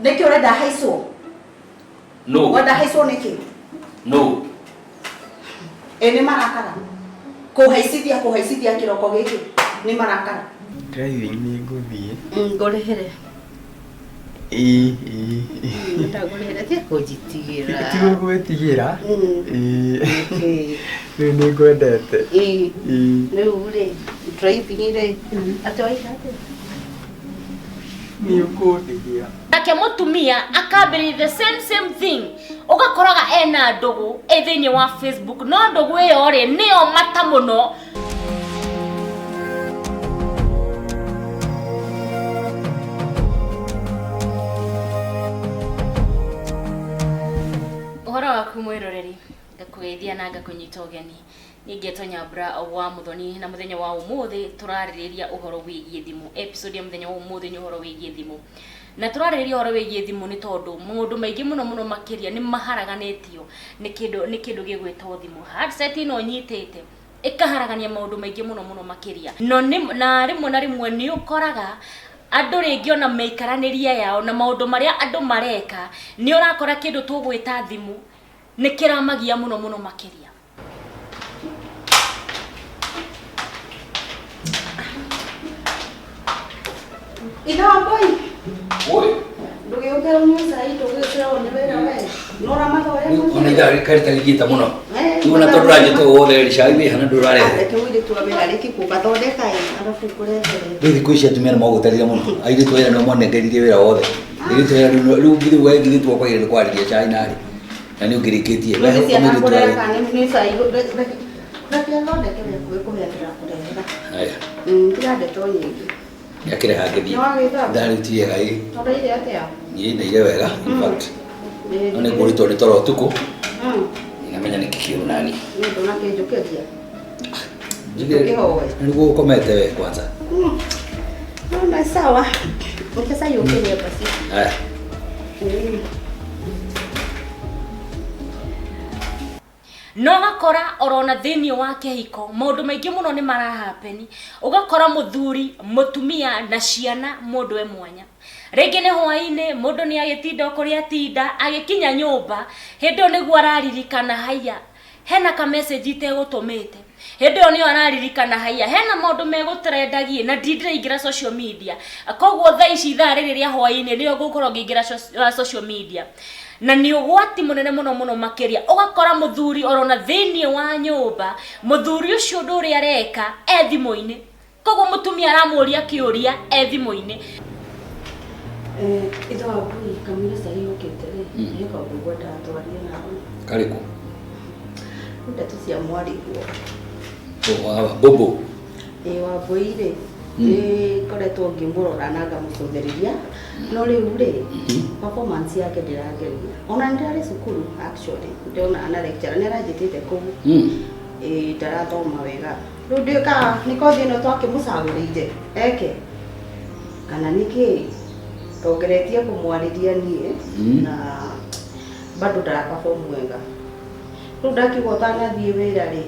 Nĩkĩ ũrenda haicwo? No. Wenda haicwo nĩkĩ? No. Ĩ nĩ marakara. Kũhaicithia kũhaicithia kĩroko gĩkĩ nĩ marakara. Driving nĩ ngũthiĩ. Ngũrĩhĩre. Ĩĩ ĩĩ. Ndagũrĩhĩre tiga kũnjitigĩra. Ti gũgwĩtigĩra. Ĩĩ. Ĩĩ. Rĩu nĩ ngwendete. Ĩĩ. Ĩĩ. Rĩu rĩ, driving rĩ, atĩ waiga atĩa? Nĩ ũkũndĩhĩra. Nake mũtumia akambĩrĩria the same same thing, ũgakoraga ena ndũgũ ĩ thĩinĩ wa Facebook, no ndũgũ ĩyo rĩ nĩyo mata mũno. Ũhoro waku mwĩroreri, ngakũgeithia na ngakũnyita ũgeni. Niĩ ngetwo Nyambura wa Muthoni na mũthenya wa ũmũthĩ tũrarĩrĩria ũhoro wĩgiĩ thimũ. Episode ya mũthenya wa ũmũthĩ nĩ ũhoro wĩgiĩ thimũ. Na tũrarĩrĩria ũhoro wĩgiĩ thimũ nĩ tondũ maũndũ maingĩ mũno mũno makĩria nĩ maharaganĩtio nĩ kĩndũ nĩ kĩndũ gĩgwĩtwo thimũ. Handset ĩno nyitĩte ĩkaharagania maũndũ maingĩ mũno mũno makĩria. No nĩ, na rĩmwe na rĩmwe nĩ ũkoraga andũ rĩngĩ ona mĩikaranĩrie yao na maũndũ marĩa andũ mareka, nĩ ũrakora kĩndũ tũgwĩta thimũ nĩ kĩramagia mũno mũno makĩria. Ithe wa mbũi. Oi. Ndũgĩũke ũnyue cai ndũgĩũkĩra nĩ wĩra we. No ũramathoya Ona ithaa rĩkarĩ tarigĩte mũno. Rĩu ona tondũ ũranjĩta wothe rĩ cai wĩ hana ndũrarehe. Reke mũirĩtu wa wĩra arĩkie gũgathondeka ĩ, arabu ngũrehere. Rĩu thikũ ici atumia nĩ magũtarire mũno. Airĩtu aya nĩo manengerire wĩra wothe. Airĩtu aya rĩu rĩu githĩ we githĩ twakwagĩrĩire nĩ kwarĩria cai narĩ. Na nĩ ũngĩrĩkĩtie. Nĩ ciana Mũirĩtu ngũrehera arĩ. kana nĩ cai reke athondeke we ngũkũhe ndĩrakũrehera. Haya. Tiga ndeto nyingĩ. Nĩakĩreha ngĩthiĩ. Nĩ wagĩthamba? Ndarĩtie wega ĩ. Ũraire atĩa? Niĩ ndaire wega in fact. No nĩ ngũrĩtwo nĩ toro ũtukũ. Ndinamenya nĩkĩ kĩũru nani. Nĩ ndũnakĩnjũkĩria. Njugire- Ndũkĩhoe. Na nĩguo ũkomete we kwanza. No, sawa. Reke cai ũkĩrĩe basi. Haya. Na ũgakora orona thĩinĩ wa kĩhiko maũndũ maingĩ mũno nĩ marahapeni, ũgakora mũthuri, mũtumia na ciana mũndũ e mwanya. Rĩngĩ nĩ hwainĩ mũndũ nĩ agĩtinda o kũrĩa atinda, agĩkinya nyũmba hĩndĩ ĩyo nĩguo araririkana haiya hena ka message itegũtũmĩte. Hĩndĩ ĩyo nĩyo araririkana haiya hena maũndũ megũtrendagie na ndindĩraingĩra social media, koguo thaa ici ithaa rĩrĩ rĩa hwainĩ nĩrĩo ngũkorwo ngĩingĩra social media. Na nĩ ũgwati mũnene mũno mũno makĩria, ũgakora mũthuri orona thĩinĩ wa nyũmba, mũthuri ũcio ũndũ ũrĩa areka e thimũ-inĩ, koguo mũtumia aramũria kĩũria e thimũ-inĩ. Ithe wa mbui kamũira cai ũkĩte rĩ, he kaũndũ ngwendaga twarie nawe. Karĩkũ? Nĩ ndeto cia mwarĩguo. Bobo. Ĩĩ Wambũi rĩ, nĩ ngoretwo ngĩmũrora na ngamũcũthĩrĩria, no rĩu rĩ, performance yake ndĩrangeria. Ona nĩ ndĩrarĩ cukuru actually, ndĩrona na lecturer nĩ aranjĩtĩte kũu, ĩĩ ndarathoma wega. Rĩu ndiũĩ kana nĩ kothi ĩno twakĩmũcagũrĩire eke, kana nĩkĩ, tongeretie kũmwarĩria niĩ, na bado ndara perform wega. Rĩu ndakiuga ũtanathiĩ wĩra rĩ,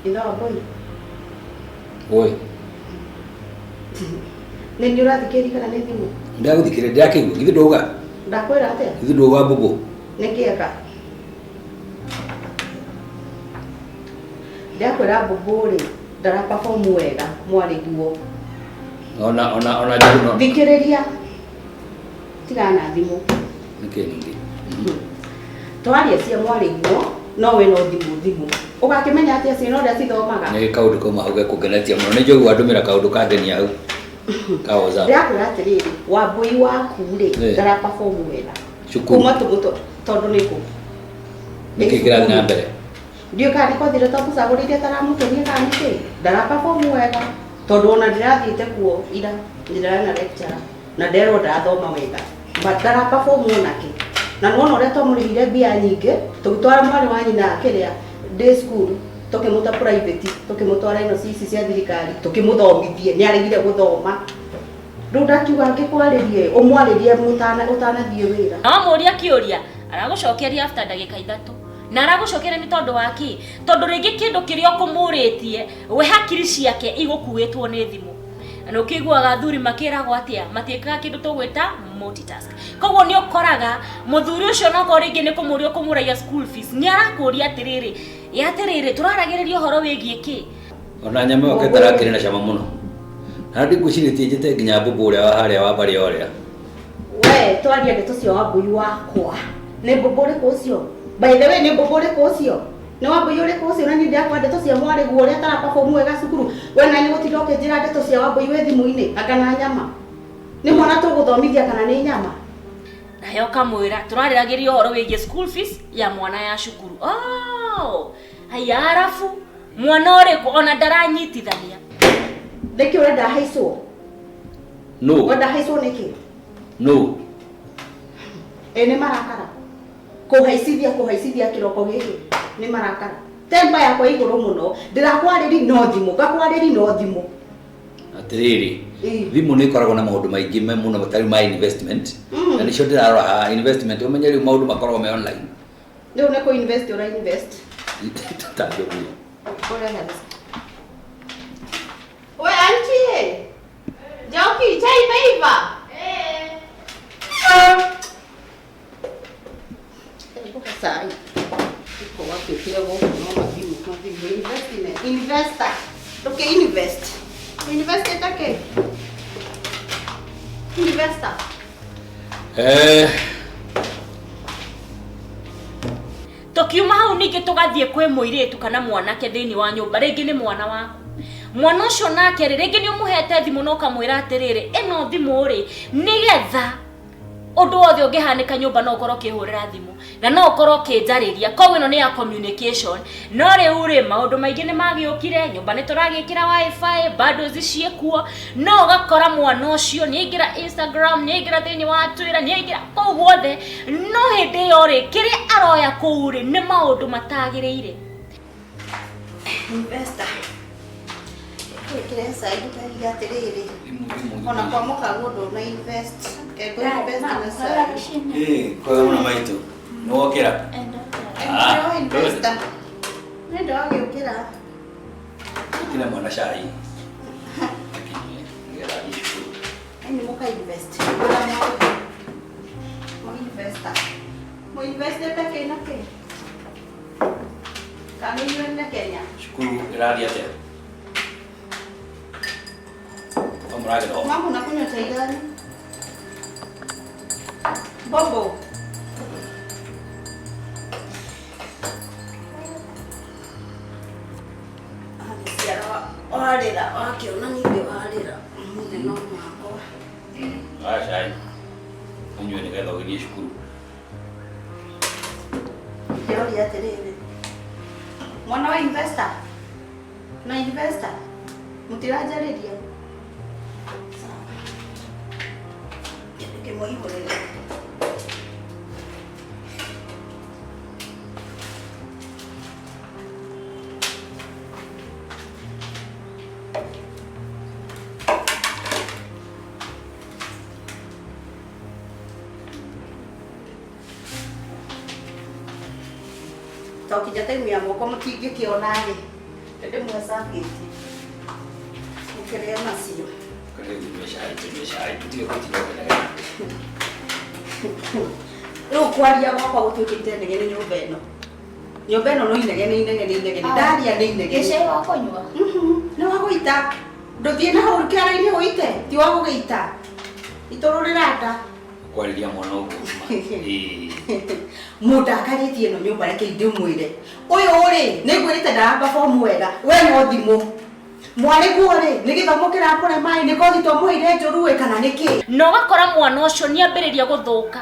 ithe wa mbũi. Oi. Nĩ nĩ ũrathikĩrĩria kana nĩ thimũ? Ndagũthikĩrĩria ndĩrakĩigua githĩ ndauga? Ndakwĩra atĩa? Githĩ ndauga mbũbũ? Nĩ kĩeka. Ndakwĩra mbũbũ rĩ, ndara perform wega mwarĩguo. Ona ona ona njũru no. Thikĩrĩria. Tigana na thimũ. Nĩkĩ ningĩ? Twaria cia mwarĩguo no we no thimũ thimũ. Ũgakĩmenya atĩa ciana ũrĩa cithomaga? Nĩ kaũndũ kauma hau gekũngenetie mũno. Nĩ njũĩ wandũmĩra kaũndũ kangenia hau. Ka WhatsApp. Ndĩrakwĩra atĩrĩrĩ, Wambũi waku rĩ, Eh. ndara perform wega. Cukuru. Kuma tũmũtũ tondũ nĩkũ? Nĩkĩ kĩrathiĩ na mbere? Ndiũĩ kana nĩ kothi ĩrĩa twamũcagũrĩire ĩtaramũkenia kana nĩkĩ. Ndara perform wega tondũ ona ndĩrathiĩte kuo ira ndĩrarĩ na lecturer na nderwo ndarathoma wega. But ndara perform onakĩ. Na nĩwona ũrĩa twamũrĩhire mbia nyingĩ tũgĩtwara mwarĩ wa nyina kĩrĩa day school tũkĩmũta private tũkĩmũtwara ĩno ici cia thirikari tũkĩmũthomithie nĩ aregire gũthoma. Rĩu ndakiuga ngĩkwarĩrie ũmwarĩrie ũtanathiĩ wĩra. Na wamũria kĩũria aragũcokeria after ndagĩka ithatũ, na aragũcokeria nĩ tondũ wa kĩ? Tondũ rĩngĩ kĩndũ kĩrĩa ũkũmũrĩtie we hakiri ciake igũkuĩtwo nĩ thimũ. Na nĩ ũkĩiguaga athuri makĩragwo atĩa matiĩkaga kĩndũ tũgwĩta multitask. Koguo nĩ ũkoraga mũthuri ũcio nokorwo rĩngĩ nĩ kũmũria ũkũmũragia school fees, nĩ arakũria atĩrĩrĩ, ĩ atĩrĩrĩ, tũraragĩrĩria ũhoro wĩgiĩ kĩ? Ona nyama ĩyo kĩtarakĩrĩ na cama mũno. Na ndingwĩcirĩtie njĩte nginya mbũmbũ ũrĩa wa harĩa wa mbarĩ ũrĩa. We twaria ndeto cia Wambui wakwa. Nĩ mbũmbũ ũrĩkũ ũcio? By the way, nĩ mbũmbũ ũrĩkũ ũcio? Nĩ Wambui ũrĩkũ ũcio? Na niĩ ndĩrakwa ndeto cia mwarĩguo ũrĩa atara perform wega cukuru. We na nĩ gũtinda ũkĩnjĩra ndeto cia Wambui wĩ thimũ-inĩ, anga na nyama. Nĩ mwana tũgũthomithia kana nĩ nyama? Nawe ũkamwĩra tũrarĩragĩria ũhoro wĩgiĩ school fees ya mwana ya cukuru. Oh, haya, arabu mwana ũrĩkũ ona ndaranyitithania. Nĩkĩ ũrenda haicwo? No. Ũrenda haicwo nĩkĩ? No. Ĩ nĩ marakara. Kũhaicithia kũhaicithia kĩroko gĩkĩ nĩ marakara. Temba yakwa igũrũ mũno. Ndĩrakwarĩri no thimũ, ngakwarĩri no thimũ. Atĩrĩrĩ, thimũ nĩ ĩkoragwo na maũndũ maingĩ mũno matarĩ ma investment. Na nĩcio ndĩrarora haha investment, ũmenye rĩu maũndũ makoragwo me online. Rĩu nĩ kũ invest ũra invest. Tũtangĩmenya. We auntie. Njoki, chai imeiva? Eh. Cai. Iko wapi kile gũkũ no mathimũ mathimũ investment investor. Ndũkĩ invest. Invest ĩta Investor. Tũkiuma hau ningĩ tũgathiĩ kwĩ mũirĩtu kana mwanake thĩinĩ wa nyũmba, rĩngĩ nĩ mwana waku. Mwana ũcio nake rĩ, rĩngĩ nĩ ũmũhete thimũ na ũkamwĩra atĩrĩrĩ, ĩno thimũ rĩ, nĩgetha ũndũ wothe ũngĩhanĩka nyũmba no ũkorwo ũkĩhũrĩra thimũ na no ũkorwo ũkĩnjarĩria. Koguo ĩno nĩ ya communication. No rĩu rĩ, maũndũ maingĩ nĩ magĩũkire, nyũmba nĩ tũragĩkĩra wifi, bundles ciĩkuo, no ũgakora mwana ũcio nĩ aingĩra Instagram, nĩ aingĩra thĩinĩ wa Twitter, nĩ aingĩra kũu guothe, no hĩndĩ ĩyo rĩ, kĩrĩa aroya kũu rĩ, nĩ maũndũ matagĩrĩire. Investor. Gwĩkĩra cai ndũkaige atĩrĩrĩ. Ona kwa mũkaguo ndũna invest. Kego invest na cai. Kwega mũno maitũ. Nĩ wokĩra? Ah, investor. Nĩ ndwagĩũkĩra. Ĩkĩra mwana cai. Akĩnyue nĩgetha athiĩ cukuru. Nĩ mũka invest. Mo investor. Mo invest ta kĩ na kĩ? Kana inyuĩ nĩ Kenya? Cukuru ĩrathiĩ atĩa? Mũragĩthoma. Mama, unakunywa chai gani? Bobo. Warĩra wakĩona ningĩ warĩra mũthenya wakwa. Oya cai ũnyue nĩgetha ũgĩthiĩ cukuru. Ndĩroria atĩrĩrĩ, mwana wa investor na investor mũtiranjarĩria. Kĩmũihũrĩre. Tokinya time ya moko mũtingĩkĩona rĩ, ndĩmwecabĩtie mũkĩrĩe macio. Rĩu kwaria gwakwa gũtuĩkĩte inegene nyũmba ĩno. Nyũmba ĩno no inegene inegene inegene. Ndaria nĩ inegene. Gĩcai wa kũnyua? Nĩ wa gũita. Ndũthiĩ na hau kĩara-inĩ ũite, ti wa gũgĩita. Itũrũrĩra nda. Kwarĩria mwana ũguo. Mũndũ akarĩtie ĩno nyũmba reke ndĩmwĩre. Ũyũ rĩ, nĩ ngwĩrĩte ndara perform wega. We no thimũ. Mwarĩ guo rĩ, nĩ gĩthomo kĩramũrema ĩ, nĩ kothi twamũheire njũru ĩ, kana nĩ kĩ? Na ũgakora mwana ũcio nĩ ambĩrĩria gũthũka.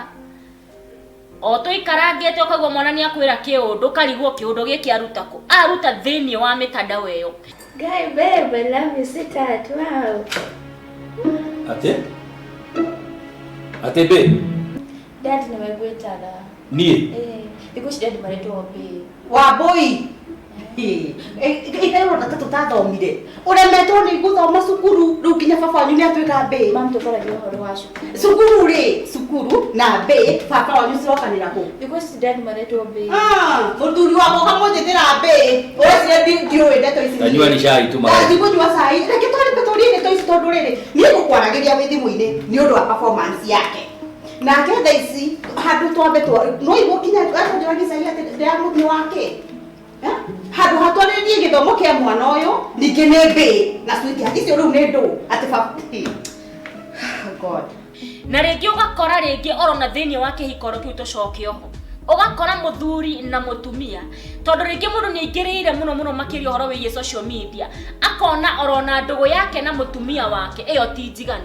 O tũikarangĩte ũkaigua mwana nĩ akwĩra kĩũndũ, ũkarigwo kĩũndũ gĩkĩ aruta kũ? Aruta thĩinĩ wa mĩtandao ĩyo. Guy, babe, I love you, sweetheart. Wow. Atĩ? Atĩ babe? Dad nimegwĩtaga. Niĩ? Thikũ ici dad maretwo babe. Wambui. Ikairwo na tũtathomire ũremetwo nĩ gũthoma cukuru rĩu nginya baba wanyu nĩ atuĩka mbĩ. Mam, tũkaragia ũhoro wa cukuru. Cukuru rĩ, cukuru na mbĩ baba wanyu cirokanĩra kũ? Because dad maretwo mbĩ. Ah, mũthuri wakwa ũkamũnjĩtĩra mbĩ ũreciria ndiũĩ ndeto ici. Tanyua ni cai tu maĩ. Ndigũnyua cai, reke twarĩpe tũrie ndeto ici tondũ rĩrĩ niĩ ngũkwaragĩria wĩ thimũ-inĩ nĩ ũndũ wa performance yake. Nake thaa ici handũ twambe no igũ kinya atũnjũragia cai atĩ ndĩramũthiĩ wake. Handũ hatwarĩrie gĩthomo kĩa mwana ũyũ ningĩ nĩ mbĩ na sweetheart icio rĩu nĩ ndũ atĩ God. Na rĩngĩ ũgakora rĩngĩ orona thĩinĩ wa kĩhiko kĩu tũcoke oho ũgakora mũthuri na mũtumia tondũ rĩngĩ mũndũ nĩ aingĩrĩire mũno mũno makĩria ũhoro wĩgiĩ social media akona orona ndũgũ yake na mũtumia wake ĩyo ti njiganu.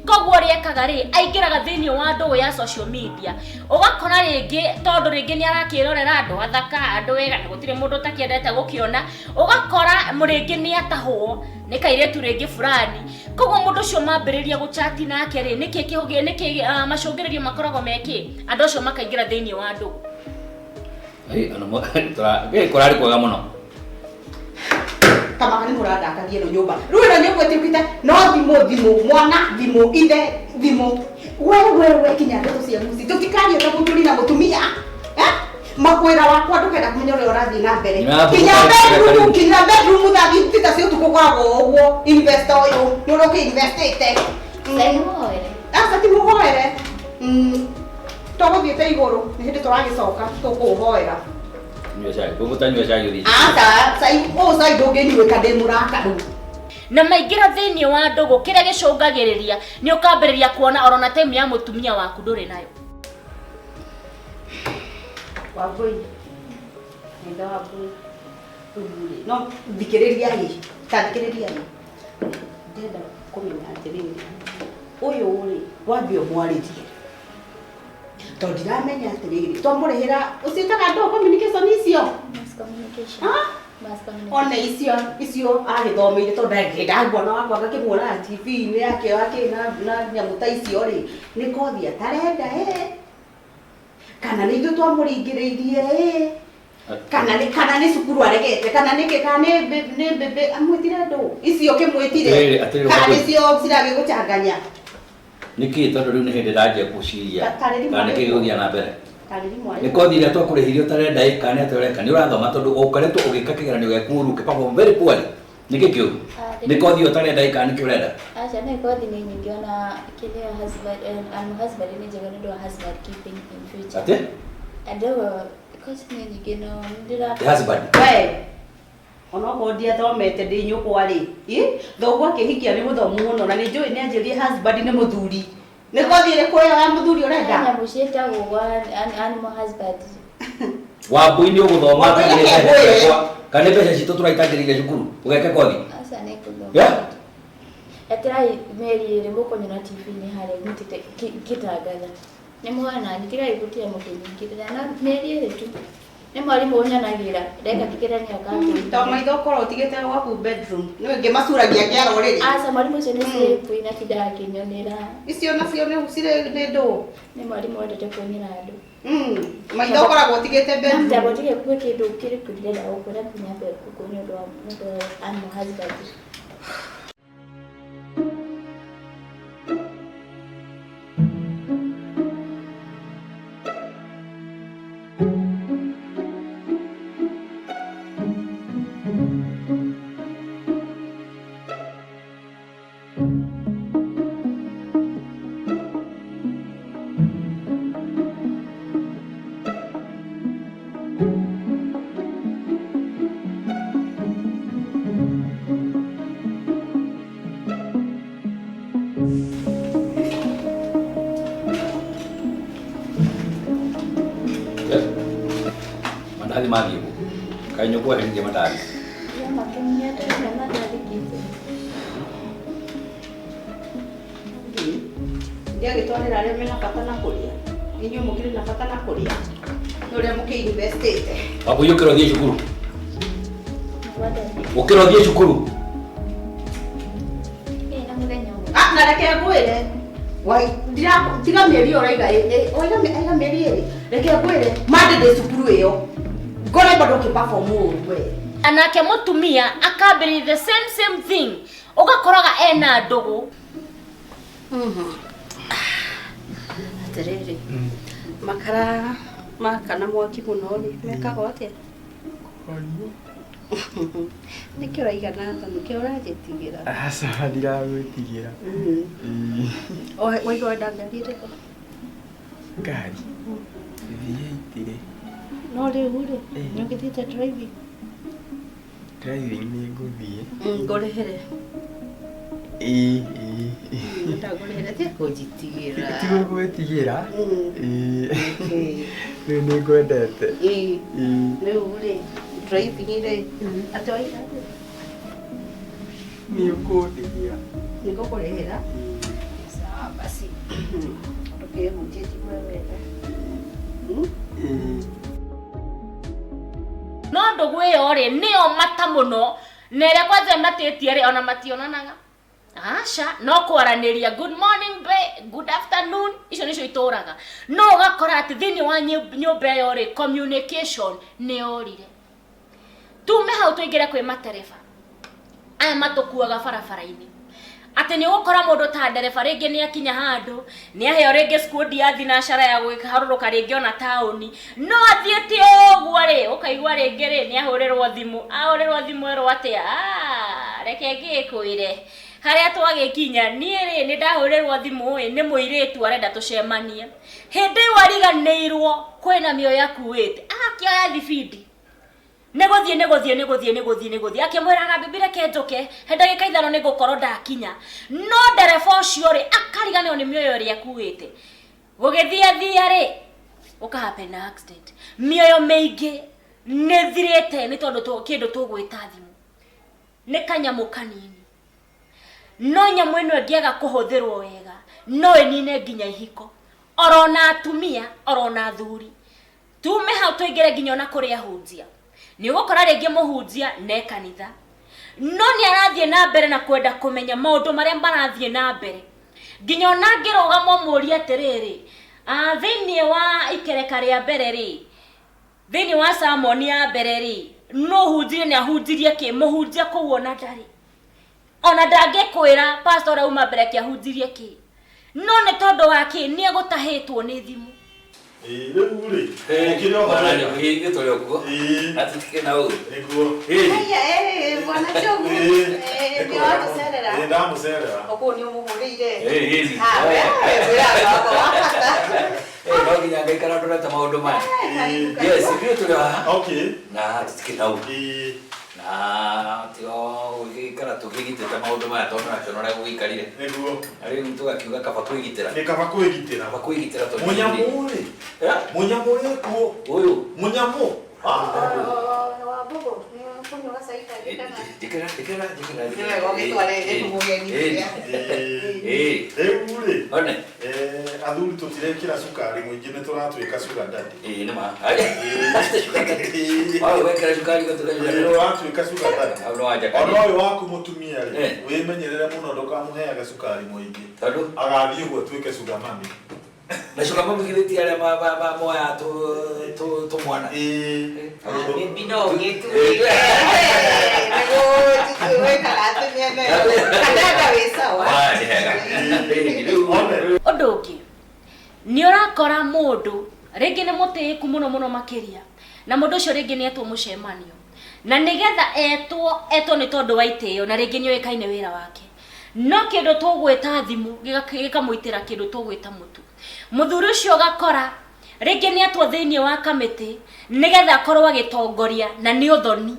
Koguo ũrĩa ekaga rĩ aingĩraga thĩinĩ wa ndũgũ ya social media ũgakora rĩngĩ tondũ rĩngĩ nĩ arakĩrorera andũ athaka andũ wega na gũtirĩ mũndũ ũtakĩendete gũkĩona ũgakora rĩngĩ nĩ atahwo nĩ kairĩtu rĩngĩ fulani. Koguo mũndũ ũcio mambĩrĩria gũchati nake rĩ nĩkĩ kĩhũgĩ nĩkĩ macũngĩrĩrio makoragwo mekĩ andũ acio makaingĩra thĩinĩ wa ndũgũ. Kũrarĩ kwega mũno. Kama nĩ mũrandakagia ĩno nyũmba rĩu ĩno nyũmba ĩtuĩkĩte no thimũ thimũ mwana thimũ ithe thimũ we we we kinya ndeto cia mũciĩ tũtikaria ta mũthuri na mũtumia makwĩra wakwa ndũkenda kũmenya ũrĩa ũrathiĩ na mbere kinya bedroom kinya bedroom thaa thita cia ũtukũ ũkoragwo ũguo investor ũyũ nĩ ũrĩa ũkĩinvestĩte. Aca ti mũhoere tũgũthiĩte igũrũ nĩ hĩndĩ tũragĩcoka tũkũũhoera. Nyua cai, ũgũtanyua cai ũthiĩ. Aca, cai ũũ cai ndũngĩnyuĩka ndĩ mũrakaru. Na maingĩra thĩinĩ wa ndũgũ kĩrĩa gĩcũngagĩrĩria nĩ ũkambĩrĩria kuona orona time ya mũtumia waku ndũrĩ nayo. Wambũi, nenda Wambũi rĩu no thikĩrĩria ĩ ta thikĩrĩria ĩ ndĩrenda kũmenya atĩrĩrĩ ũyũ rĩ wambe ũmwarĩrie tondũ ndiramenya atĩrĩrĩ twamũrĩhĩra ũciĩtaga ndũ communication icio. Mass communication. Mass communication. Ona icio icio agĩthomeire tondũ ndangĩenda wakwa ngakĩmuona TV-inĩ yake akĩ na nyamũ ta icio rĩ nĩ kothi atarenda ĩ kana nĩ ithuĩ twamũringĩrĩirie ĩ kana nĩ cukuru aregete kana nĩkĩ kana nĩ mbembe amwĩtire ndũ icio kĩmwĩtire kana nĩcio ciragĩgũchanganya. Nĩkĩ tondũ rĩu nĩ hĩndĩ ndanjia gũciria kana nĩkĩ gĩgũthiĩ na mbere nĩ kothi ĩrĩa twakũrĩhirie ũtarenda ĩ kana nĩ atĩa ũreka nĩ ũrathoma tondũ ũkoretwo ũgĩka kĩgeranio gĩaku ũru ũkĩ-perform very poorly nĩkĩ kĩũru nĩ kothi ĩyo ũtarenda ĩ kana nĩkĩ ũrenda? Aca nĩ kothi nĩ nyingĩ ona kĩrĩa husband and husband nĩ njega nĩ ũndũ wa husband keeping in future. Atĩ? Andũ kothi nĩ nyingĩ no ndĩra husband. We onokorwo ndiathomete ndĩ nyũkwa rĩ thoguo akĩhikia nĩ mũthomu mũno na nĩ njũĩ nĩ anjĩrire husband nĩ mũthuri nĩ kothi ĩrĩkũ ĩyo ya mũthuri ũrenda? Nyamũ ciĩtagwo animal husband. Wambũi nĩ ũgũthoma kana nĩ mbeca citũ tũraitangĩrĩire cukuru ũgeke kothi? Aca nĩ ngũthoma. Eterai mĩeri ĩrĩ mũkũnyona TV-inĩ harĩa nyitĩte ngĩtangatha. Nĩ muona tigai gũtĩa mũkĩnyingĩrĩra na mĩeri ĩrĩ tu. Nĩ mwarimũ ũnyanagĩra ndeka kĩgeranio akatũria. To maitho ũkorwo ũtigĩte gwaku bedroom nĩ ngĩmacuragia kĩaro rĩrĩ. Aca mwarimũ ũcio nĩ slay na tindaga akĩnyonera. Icio nacio nĩ cirĩ nĩ ndũ? Nĩ mwarimũ wendete kuonera andũ. Maitho ũkoragwo ũtigĩte bedroom. Ndambo tige kwĩ kĩndũ kĩrĩkũ ndĩrenda gũkwĩra nginya nyambe gũkũ nĩ ũndũ wa animal husband. Mandathi mathiĩ kũ? Kaĩ nyũkwa eheririe mandathi? Ndiagĩtwarĩra arĩa mena bata na kũrĩa inyuĩ mũkĩrĩ na bata na kũrĩa nĩ ũrĩa mũkĩ-investĩte. Wambũi ũkĩra ũthiĩ cukuru ũkĩra ũthiĩ cukuru. Na reke ngwĩre tiga mĩeri ĩyo ũraiga aiga mĩeri ĩrĩ reke ngwĩre mande ndĩ cukuru ĩyo ngore bado ũkĩ-perform ũru we. Nake mũtumia akambĩrĩria the same same thing, ũgakoraga ena ndũgũ. Atĩrĩrĩ, makara makana mwaki mũno rĩ, mekagwo atĩa? Nĩkĩ ũraigana ta nĩkĩ ũranjĩtigĩra? Aca, ndiragwĩtigĩra. Waigua wenda ngari ĩrĩkũ? Ngari V8 rĩ. No rĩu rĩ, nĩ ũgĩthiĩte driving? Driving nĩ ngũthiĩ. Ngũrĩhĩre? Ĩĩ, ĩĩ. Ndagũrĩhĩre, tiga kũnjitigĩra. Ti gũgwĩtigĩra. Ĩĩ, rĩu nĩ ngwendete. Ĩĩ. Ĩĩ. Rĩu rĩ, driving rĩ, atĩ waiga atĩa? Nĩ ũkũndĩhĩra. Nĩ ngũkũrĩhĩra. Sawa basi. Ndũkĩhutie njigue wega. Ĩĩ. No ndũgũ ĩyo rĩ, nĩyo mata mũno, na ĩrĩa kwanja matĩtie rĩ, ona mationanaga. Aca, no kwaranĩria good morning bae, good afternoon, icio nĩcio itũraga. No ũgakora atĩ thĩinĩ wa nyũmba ĩyo rĩ, communication nĩ yorire. Tume hau tũingĩre kwĩ matereba aya matũkuaga barabara-inĩ. Atĩ nĩ ũgũkora mũndũ ta ndereba rĩngĩ nĩ akinya handũ, nĩ aheo rĩngĩ squad ya thinacara ya gũkĩharũrũka rĩngĩ ona taũni, no athiĩte ũguo rĩ, ũkaigua rĩngĩ rĩ, nĩ ahũrĩrwo thimũ, ahũrĩrwo thimũ erwo atĩa, reke ngĩkwĩre, harĩa twagĩkinya, niĩ rĩ, nĩ ndahũrĩrwo thimũ ĩ, nĩ mũirĩtu arenda tũcemanie. Hĩndĩ ĩyo ariganĩirwo kwĩna mĩoyo akuĩte, agakĩoya thibindi. Nĩ gũthiĩ, nĩ gũthiĩ, nĩ gũthiĩ, nĩ gũthiĩ, nĩ gũthiĩ. Akĩmwĩraga, bibi reke njũke, he ndagĩka ithano nĩ ngũkorwo ndakinya. No ndereba ũcio rĩ, akariganĩrwo nĩ mĩoyo ĩrĩa akuĩte. Gũgĩthiathia rĩ, ũka happen na accident. Mĩoyo mĩingĩ nĩ ĩthirĩte nĩ tondũ kĩndũ tũgwĩta thimũ. Nĩ kanyamũ kanini. No nyamũ ĩno ĩngĩaga kũhũthĩrwo wega, no ĩnine nginya ihiko. Orona atumia, orona athuri. Tume hau tũingĩre nginya ona kũrĩ ahunjia. Nĩ ũgũkora rĩngĩ mũhunjia ne kanitha, no nĩ arathiĩ na mbere na kwenda kũmenya maũndũ marĩa marathiĩ na mbere. Nginya ona angĩrũgama ũmũrie atĩrĩrĩ, thĩinĩ wa ikereka rĩa mbere rĩ, thĩinĩ wa sermon ya mbere rĩ, no hunjirie nĩ ahunjirie kĩ, mũhunjia kũu ona ndarĩ. Ona ndangĩkwĩra pastor auma mbere akĩahunjirie kĩ. No nĩ tondũ wa kĩ, nĩ egũtahĩtwo nĩ thimũ. Ĩĩ, rĩu rĩ, ũkĩrĩ o Bwana wega. nĩ tũrĩ o kuo. Ĩĩ. Na tũtikĩrĩ na ũru. Nĩguo. Ĩĩ. Haya, bwana Njogu. Ĩĩ. Nĩ wamũcerera. Ĩĩ, ndamũcerera. Ũkũũ nĩ ũmũhũrĩire. Ĩĩ, ĩĩ. Ah, we, wĩraga wakwa wa bata. Ĩĩ, no nginya ngaikara ndorete maũndũ maya. Karibu, karibu. Yes, ithuĩ tũrĩ o haha. Okay. Na tũtikĩrĩ na ũru. Ĩĩ. Na tigo gũgĩikara tũkĩgitĩte maũndũ maya tondũ nakĩona ũrĩa gũgĩikarire. Nĩguo. Na rĩu tũgakiuga kaba kwĩgitĩra. Nĩ kaba kwĩgitĩra. Kaba kwĩgitĩra tondũ Mũnyamũ rĩ. Eh? Mũnyamũ wĩ kuo. Ũyũ. Mũnyamũ. Wa mbũgũ, nĩ ũkũnyua gacai kangĩ kana? Njĩkĩra, njĩkĩra, njĩkĩra. Nĩ wega ũgĩtware mũgeni. Ĩĩ. Ĩĩ. Rĩu rĩ. One. Athuri tũtirekĩra cukari mũingĩ nĩ tũratuĩka sugar daddy. Ĩĩ, nĩ ma. Wao wekĩra cukari ũgatuĩka sugar daddy. Ĩĩ, ũratuĩka sugar daddy. Hau no wanja kanini. Ona ũyũ waku mũtumia rĩ, Eh. wĩmenyerere mũno ndũkamũheage cukari mũingĩ. Tondũ? Agathiĩ ũguo atuĩke sugar mummy. Na sugar mummy githĩ ti arĩa moyaga tũmwana. Ĩĩ. Bibi no ũgĩtuĩke. Nĩguo wĩkaga atĩ mĩena ĩyo. Kandanda wĩ sawa. Ah, nĩ hega. Ĩĩ, rĩu. Ũndũ ũngĩ, nĩ ũrakora mũndũ rĩngĩ nĩ mũtĩĩku mũno mũno makĩria, na mũndũ ũcio rĩngĩ nĩ etwo mũcemanio, na nĩgetha etwo nĩ tondũ wa itĩo, na rĩngĩ nĩ oĩkaine wĩra wake. No kĩndũ tũgwĩta thimũ gĩkamũitĩra kĩndũ tũgwĩta mũtu. Mũthuri ũcio ũgakora rĩngĩ nĩ etwo thĩinĩ wa kamĩtĩ nĩgetha akorwo agĩtongoria, na nĩ ũthoni.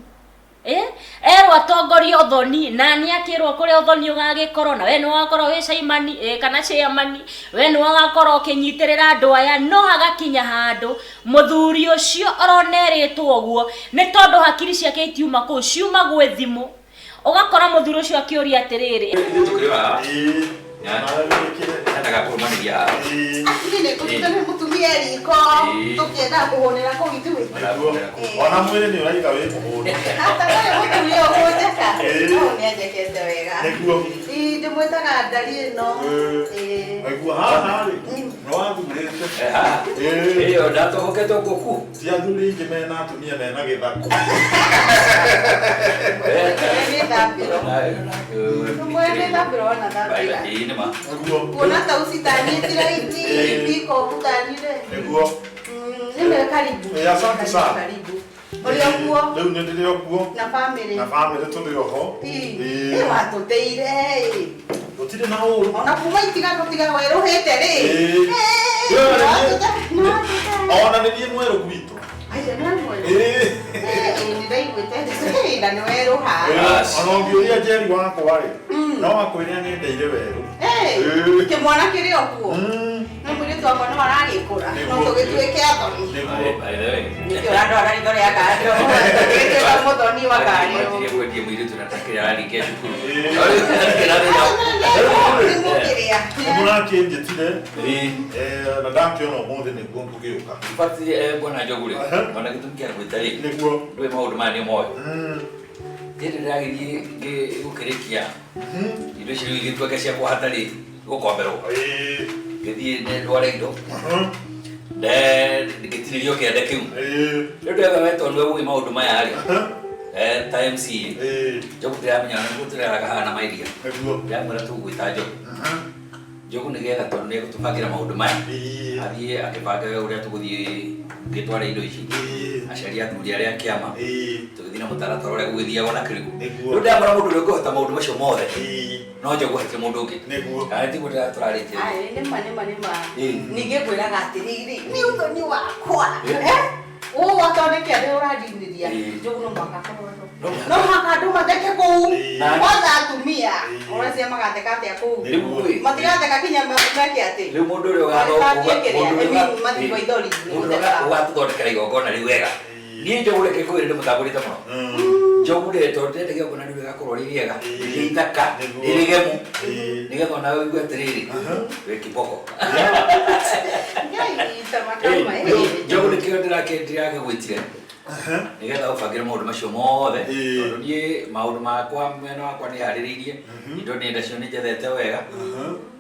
Erwo atongorie ũthoni, na nĩ akĩrwo kũrĩa ũthoni ũgagĩkorwo, na we nĩ ũgakorwo wĩ chairman, kana chairman, we nĩ ũgakorwo ũkĩnyitĩrĩra andũ aya, no hagakinya handũ mũthuri ũcio oronerĩtwo ũguo nĩ tondũ hakiri ciake itiuma kũu, ciuma gwĩ thimũ. Ũgakora mũthuri ũcio akĩũria atĩrĩrĩ, Ithuĩ tũkĩrĩ o haha. Ĩĩ. Endaga kũrũmanĩria haha. Niĩ nĩ ngũtuĩka nĩ mũtumia riko, tũkĩendaga kũhũnĩra kũu ithuĩ. Ona mwĩrĩ nĩ ũraiga wĩ mũhũnu. Hata we mũtumia ũkũnjeka. Ĩĩ. No nĩ anjekete wega. Nĩguo. Ĩĩ, ndĩmwĩtaga ndari ĩno. Ĩĩ. Nĩguo haha rĩ. Nĩ wa wathurĩte. Haha. Ĩĩ. Ĩyo ndatohokete ũkũku. Ti athuri aingĩ mena atumia mena gĩthaku. Mĩthambĩro. Mwene thambĩro ona thambĩra. Ĩĩ nĩ ma. Nĩguo. Kuona ta ucitanyitire iti iko ũtanire. Nĩguo. Nĩ karibu. Ĩĩ, asante sana. Karibu. Ũrĩ o kuo Rĩu nĩ ndĩrĩ o kuo. na family. Na bamĩrĩ tũrĩ o ho. Ĩĩ. Ĩĩ. Ĩ watũteire ĩ. Gũtirĩ na ũru. Ona kuma itiga tũtiga werũhĩte rĩ. Ĩĩ. Ĩ, nĩwatũte- Ona nĩ niĩ mwerũ gwitũ. Aca, nĩ mwerũ. Ĩĩ. Ĩ, nĩndaiguĩte ĩ, na nĩ werũha. Bas. Ona ũngĩũria Njeri wakwa rĩ, no akwĩre anyendeire werũ. Ĩ, Ĩĩ. kĩmwana kĩrĩ o kuo. Mm. No mũirĩtu wakwa no aragĩkũra. No Nĩguo. tũgĩtuĩke athoni. Nĩguo. By the way. Nĩkĩo ũrandwara ritho rĩa kando. Tũgĩtuĩka mũthoni wa Manjirie kando. kwendia mũirĩtu na takĩrĩ araringia cukuru. Ĩĩ. No rĩu Nĩ mũkĩrĩa. Nĩ mũrakĩnjĩtire Ĩĩ. na ndakĩona ũmũthĩ nĩguo ngũgĩũka. In fact, bwana Njogu rĩ, Aha. ona gĩtũmi kĩa gwĩta rĩ, Nĩguo. ndũĩ maũndũ maya nĩ moĩ. Mm. Hĩndĩ ndĩragĩthiĩ gũkĩrĩkia indo ici rĩu igĩtuĩka cia kũhata rĩ, gũkomberwo. Ĩĩ. Ngĩthiĩ ndware indo, Mhm. ngĩtinĩrio kĩande kĩu. Ĩĩ. Rĩu ndĩrauga we tondũ nĩwe ũĩ maũndũ maya rĩ, Aha. ta MC rĩ, Ĩĩ. Njogu ndĩramenya nĩguo tũreraga haha na mairia. Nĩguo. Ndĩramwĩra tũgwĩta Njogu. Mhm. Njogu nĩgetha tondũ nĩegũtũbangĩra maũndũ maya. Ĩĩ. Athiĩ akĩbange ũrĩa tũgũthiĩ ngĩtwara indo ici. Ĩĩ. Aciari athuri arĩa a kĩama Ĩĩ. tũgĩthiĩ na mũtaratara ũrĩa gũgĩthiagwo na kĩrĩgũ. Nĩguo. Rĩu ndĩramwĩra mũndũ ũrĩa ũngĩhota maũndũ macio mothe Ĩĩ. no Njogu hatirĩ mũndũ ũngĩ. Nĩguo. Kana tiguo tũrarĩtie. Ai, nĩ ma nĩ ma nĩ ma. Ĩĩ. Ningĩ ngwĩraga atĩrĩrĩ, nĩ ũthoni wakwa. Ĩĩ. Eh? Ũũ watonekea nĩ ũrandinĩria. Ĩĩ. Njogu no mũhaka akorwo ho. No mũhaka. No mũhaka andũ matheke kũu. Ĩĩ. Kwanza atumia. Ĩĩ. Ũreciria magatheka atĩa kũu? Rĩu ĩ, Matigatheka kinya meke atĩ. rĩu mũndũ ũrĩa Mathiĩ kĩrĩa, mũndũ ũrĩa I mean, mathiĩ ĩ, maithori, mũndũ ũrĩa ũgatũthondekera igongona rĩu wega. Ĩĩ. Niĩ Njogu reke ngwĩre ndĩmũtambũrĩte mũno. Mm. Njogu rĩ tondũ ndĩrenda igongona rĩu rĩgakorwo rĩ rĩega, Ĩĩ. rĩ ithaka, Nĩguo. rĩ rĩgemu. Ĩĩ. Nĩgetha onawe ũigue atĩrĩrĩ, Aha. wĩ kiboko. Ngai, tama kama, Ĩ, ĩ. rĩu Njogu nĩkĩo ndĩragĩgwĩtire Aha. nĩgetha ũbangĩre maũndũ macio mothe Ĩĩ. tondũ niĩ maũndũ makwa mwena wakwa nĩ harĩrĩirie indo nĩ ndacio nĩ njethete wega.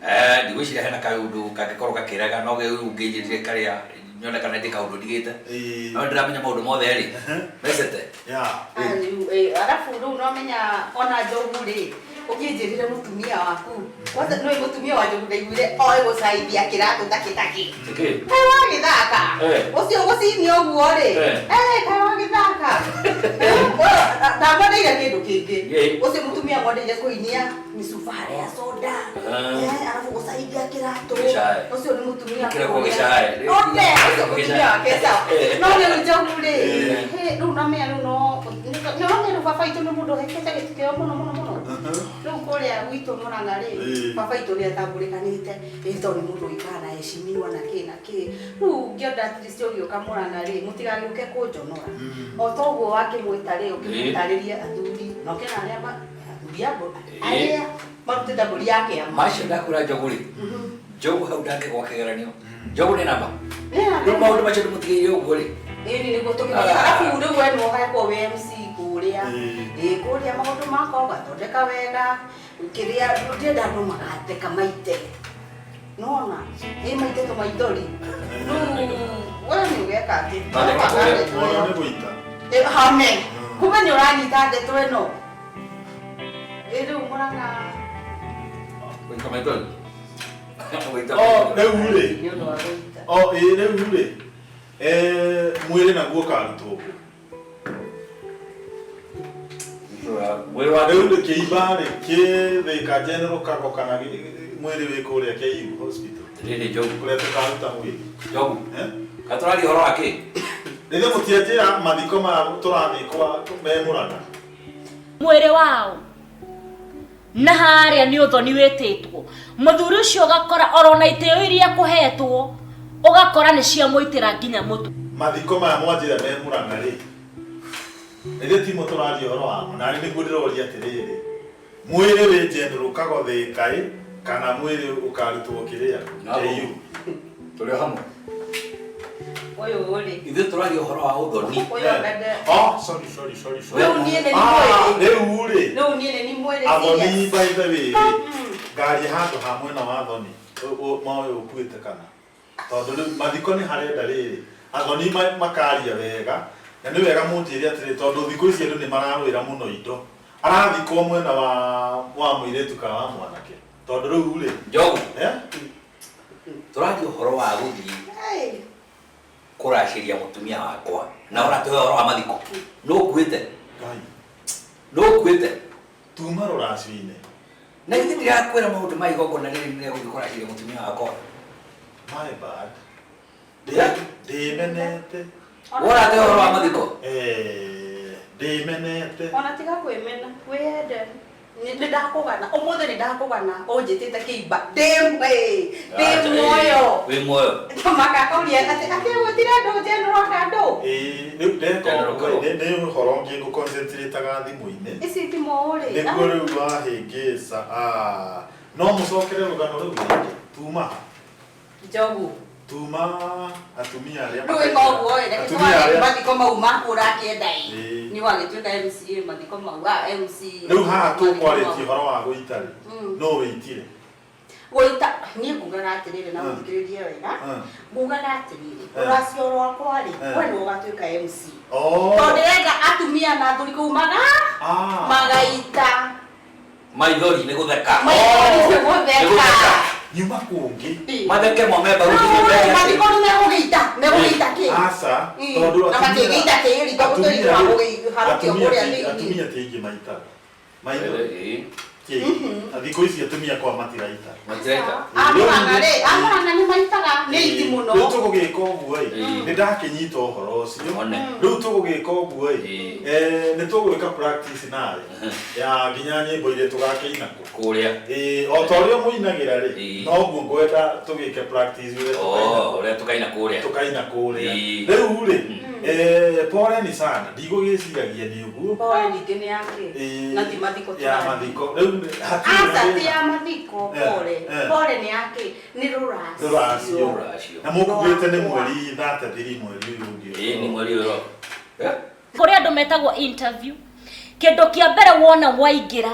Aha. Ndigwĩciria hena kaũndũ kangĩkorwo gakĩrega no rĩu ngĩnjĩrire karĩa nyone kana ndĩ kaũndũ ndigĩte Ĩĩ. no ndĩramenya maũndũ mothe rĩ Aha. mecete. Yeah. Ah, rĩu, ĩ, arabu rĩu nomenya ona Njogu rĩ ũkĩnjĩrire mũtumia waku kwanza nĩũĩ mũtumia wa Njogu ndaiguire oĩ gũcaithia kĩratũ takĩtakĩ Nĩkĩ? kaĩ wagĩthaka Eh. ũcio gũcinia ũguo rĩ Eh. Eh, kaĩ wagĩthaka ndamwendeire kĩndũ kĩngĩ Ĩ. ũcio mũtumia mwendeire kũinia mĩcubarĩ ya soda. Ah. Eh, arabu gũcaithia kĩratũ Gĩcae. ũcio nĩ mũtumia Kĩreko kũrĩa. gĩcae. One, ũcio mũtumia wake sawa Eh. no rĩu Njogu rĩ Eh. hĩ, rĩu nomenya rĩu no nĩũramenya rĩu baba itũ nĩ mũndũ ũhekete gĩtĩo mũno mũno mũno. Rĩu kũrĩa gwitũ Mũrang'a rĩ, Ĩĩ. baba itũ nĩ atambũrĩkanĩte ĩ tondũ nĩ mũndũ ũikaraga na heshimiwa na kĩ na kĩ. Rĩu ngĩenda at least ũgĩũka Mũrang'a rĩ, mũtigagĩũke kũnjonora. O ta ũguo wakĩmwĩta rĩ, ũkĩmũtarĩrie athuri na ũkĩona arĩa athuri a arĩa marutĩte mbũri ya kĩama. Macio ndakwĩra Njogu rĩ, Njogu hau ndangĩgwa kĩgeranio. Njogu nĩ namba. Nĩ Rĩu maũndũ macio ndĩmũtigĩire ũguo rĩ. Ĩni nĩguo tũkĩmenya. Arabu rĩu we nĩwe ũgekwo wĩ MC kũrĩa. Ĩĩ. Ĩ kũrĩa maũndũ makwa ũgathondeka wega. Kĩrĩa ndĩrenda andũ magatheka maite. Nona, ĩ maite tũmaithori. Rĩu we nĩ ũgeka atĩ. Thondeka kũrĩa. Ndeto Mwana ĩyo. nĩ gũita. Ĩ, hame. Kumbe nĩ ũranyita ndeto ĩno. Ĩ rĩu Mũrang'a. Gũita maithori. Gũita Oh, maithori. rĩu rĩ. Nĩ ũndũ wa gũita. Oh, ĩĩ rĩu rĩ. Mwĩrĩ naguo ũkarutwo kũ? Mwĩrĩ wa Rĩu rĩ kĩimba rĩ kĩ Thika General Kago kana mwĩrĩ wĩ kũrĩa KU hospital Rĩrĩ Njogu. kũrĩa tũkaruta mwĩrĩ. Njogu. Eh? Ka tũraria ũhoro wa kĩ? Rĩrĩa mũtianjĩra mathiko maya tũrathiĩ kwa me Mũrang'a. Mwĩrĩ wao na harĩa nĩ ũthoni wĩtĩtwo mũthuri ũcio ũgakora orona itĩo iria kũhetwo ũgakora nĩ cia mũitĩra nginya mũtwe. Mathiko maya mwanjĩra me Mũrang'a rĩ, rĩrĩa timo tũraria ũhoro wamo na nĩguo ndĩroria atĩrĩrĩ, mwĩrĩ wĩ General Kago Thika ĩ kana mwĩrĩ ũkarutwo kĩrĩa Na KU? Tũrĩ o hamwe. Ũyũ rĩ. Ithuĩ tũraria ũhoro wa ũthoni. Ũyũ ngende. Oh, sorry, sorry, sorry, sorry. Rĩu niĩ nĩ Ah, mwĩrĩ. rĩu rĩ. Rĩu niĩ nĩ mwĩrĩ. Athoni serious. by the way rĩ, ngari handũ ha mwena wa athoni moĩ ũkuĩte kana Tondũ rĩu mathiko nĩ harenda rĩrĩ athoni makaria wega na nĩ wega mũnjĩre atĩrĩ tondũ thikũ ici andũ nĩ mararũĩra mũno indo arathikwo mwena wa mũirĩtu kana wa mwanake tondũ rĩu rĩ Njogu eh? Tũraria ũhoro wa gũthiĩ kũracĩria mũtumia wakwa na ũratũhe ũhoro wa mathiko nũ ũkuĩte Ngai nũ ũkuĩte tuma rũracio-inĩ na githĩ ndirakwĩra maũndũ ma igongona rĩrĩ rĩa gũthiĩ kũracĩria mũtumia wakwa. My bad. Ndĩmenete. Ũratũhe ũhoro wa mathiko. Eh, ndĩmenete. Ona tiga kwĩmena, wĩyende. Nĩ ndakũgana ũmũthĩ, nĩ ndakũgana ũnjĩtĩte kĩimba ndĩ ndĩ muoyo. Wĩ muoyo. Makakauria atĩ atĩ gũtirĩ andũ general kandũ. Ĩĩ, rĩu ndeka General ũguo Karũ. nĩ ũhoro ũngĩ ngũconcentrataga thimũ-inĩ Ici thimũ rĩ nĩguo rĩu wahĩngĩca. Ah, no mũcokere rũgano rũu rĩngĩ tuma Njogu tuma atumia arĩa rĩu ĩka ũguo ĩ reke atumia tũwage arĩa mathiko mau maku ũrakĩenda ĩ. Ĩĩ. Nĩ wagĩtuĩka MCA mathiko mau ah, MC rĩu haha mathiko mau. tũkwarĩtie ũhoro wa gũita rĩ no wĩitire. Gũita niĩ ngugaga atĩrĩrĩ na Mm. mũthikĩrĩrie wega. Ngugaga atĩrĩrĩ Mm. rũracio rwakwa rĩ Mm. we nĩ ũgatuĩka MC Oh. tondũ ndĩrenda atumia na athuri kũu maga Ah. magaita Maithori nĩ gũtheka. maithori nĩ Nĩ gũtheka. gũtheka. Nyuma kũngĩ. Matheke mo me mbaru. Mathiko nĩ megũgĩita megũgĩita kĩ. Aca Mm. tondũ Na matingĩita tĩri, tondũ tĩri atumia rĩ- nĩwagũkĩharũkio atumia kũrĩa ti- thĩinĩ. atumia ti aingĩ maitaga maitho ti aingĩ. Na thikũ ici atumia kwa matiraita. Matiraita. Amũrang'a rĩ, amũrang'a nĩ maitaga nĩ iti mũno. Rĩu tũgũgĩka ũguo ĩ Ĩĩ. nĩ ndakĩnyita ũhoro ũcio. One. Rĩu tũgũgĩka ũguo ĩ Ĩĩ. nĩ tũgwĩka practice nawe ya nginya nyĩmbo iria tũgakĩina kũ. Kũrĩa. Ĩĩ, o ta ũrĩa mũinagĩra rĩ Ĩĩ. noguo ngwenda tũgĩke practice ũrĩa tũkaina Oh, ũrĩa tũkaina kũrĩa. tukaina kũrĩa. Ĩĩ. Rĩu rĩ poleni sana ndigũgĩciragia nĩ ũguo. Pole ningĩ nĩ yake Ĩĩ, na ti mathiko ya tũrathiĩ. mathiko rĩu hatirĩ Aca na ti thĩna. ya mathiko Eh, pole. eh. Pole nĩ yake nĩ rũracio. Rũracio. Rũracio. Na mũkuĩte nĩ mweri 33 mweri ũyũ ũngĩ. Ĩĩ nĩ mweri ũyũ. Eh? Kũrĩ andũ metagwo interview kĩndũ kĩa mbere wona waingĩra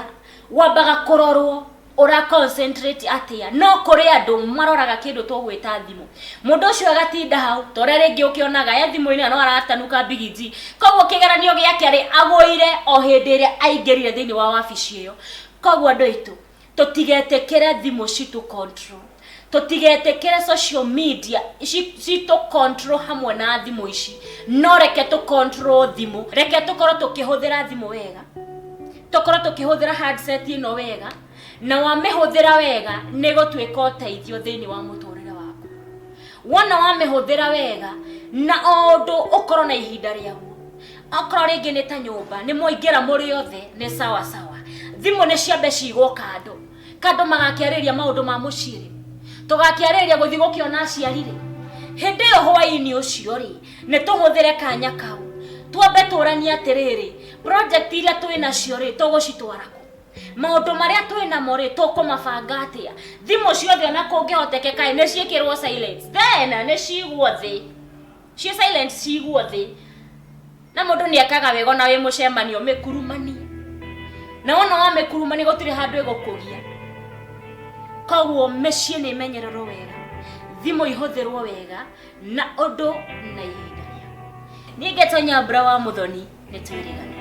wambaga kũrorwo ũra concentrate atĩa no kũrĩ andũ maroraga kĩndũ tũgwĩta thimũ mũndũ ũcio agatinda hau ta ũrĩa rĩngĩ ũkĩonaga e thimũ-inĩ no aratanuka mbigiji koguo kĩgeranio gĩake arĩ agũire o hĩndĩ ĩrĩa aingĩrire thĩinĩ wa wabici ĩyo. Koguo andũ aitũ tũtigetĩkĩre thimũ citũ control, tũtigetĩkĩre social media citũ control hamwe na thimũ ici, no reke tũ control thimũ, reke tũkorwo tũkĩhũthĩra thimũ wega, tũkorwo tũkĩhũthĩra handset ĩno wega, na wamĩhũthĩra wega nĩ gũtuĩka ũteithio thĩinĩ wa mũtũrĩre waku. Wona wamĩhũthĩra wega na o ũndũ ũkorwo na ihinda rĩaguo, okorwo rĩngĩ nĩ ta nyũmba nĩ mwaingĩra mũrĩ othe nĩ sawa sawa, thimũ nĩ ciambe cigwo kando kando, magakĩarĩria maũndũ ma mũciĩ rĩ, tũgakĩarĩria gũthiĩ gũkĩona aciari rĩ, hĩndĩ ĩyo hwaĩ-inĩ ũcio rĩ nĩ tũhũthĩre kanya kau twambe tũranie atĩrĩrĩ project iria twĩ nacio rĩ tũgũcitwara kũ, maũndũ marĩa twĩ namo rĩ tũkũmabanga atĩa, thimũ ciothe ona kũngĩhotekeka ĩ nĩ ciĩkĩrwo silent then nĩ cigwo thĩ ciĩ silent cigwo thĩ na mũndũ nĩ ekaga wega ona wĩ mũcemanio mĩkurumanie na wona wamĩkurumania gũtirĩ handũ ĩgũkũgia. Koguo mĩciĩ nĩ ĩmenyererwo wega, thimũ ihũthĩrwo wega na ũndũ na ihinda rĩaguo. Niĩ ngetwo Nyambura wa Mũthoni, nĩ twĩrĩgane.